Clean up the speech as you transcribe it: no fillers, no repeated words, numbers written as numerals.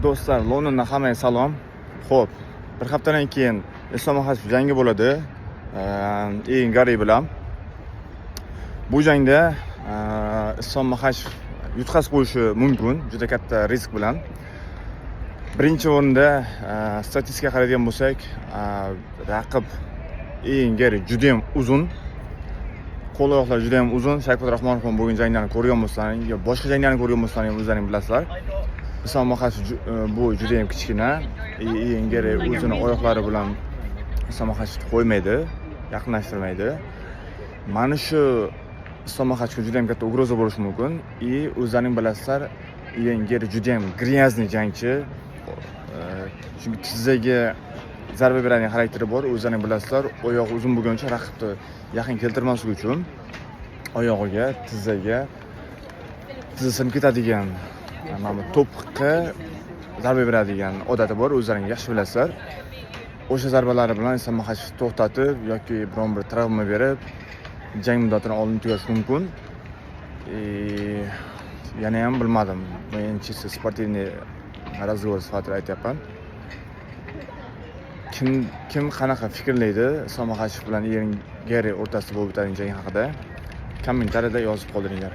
Do'stlar, Londondan hammaga salom. Xo'p, bir haftadan keyin Islom Maxachev jangi bo'ladi. Ian Garry bilan. Bu jangda Islom Maxachev yutqazib qo'yishi mumkin, juda katta risk bilan. Birinchi o'rinda statistikaga qaraydigan bo'lsak, raqib Ian Garry juda ham uzun. Qo'l oyoqlari juda ham uzun. Shavkat Rahmonov bilan bo'lgan janglarni ko'rgan bo'lsalaring, yo boshqa janglarni ko'rgan bo'lsalaring ham o'zlaring bilasizlar. Islom Maxachev bu juda ham kichkina. Ian Garry o'zini oyoqlari bilan Islom Maxachevni qo'ymaydi, yaqinlashtirmaydi. Mana shu Islom Maxachevga juda ham katta угроза bo'lishi mumkin. И o'zlaring bilasizlar, Ian Garry juda ham грязный jangchi. Chunki tizzaga zarba beradigan xarakteri bor. O'zlaring bilasizlar, oyog'i uzun bo'lgani uchun raqibni yaqin keltirmaslik uchun oyog'iga, tizzaga, tizza sinib ketadigan mana bu to'piqqa zarba beradigan odati bor, o'zlaring yaxshi bilasizlar. O'sha zarbalari bilan Islom Maxachevni to'xtatib yoki biron bir travma berib, jang muddatini oldin tugatish mumkin. Yana ham bilmadim. Men чисто спортивный разговор sifatida aytyapman. Kim qanaqa fikrlaydi Islom Maxachev bilan Ian Garry o'rtasida bo'lib o'tadigan jang haqida, kommentariyada yozib qoldiringlar.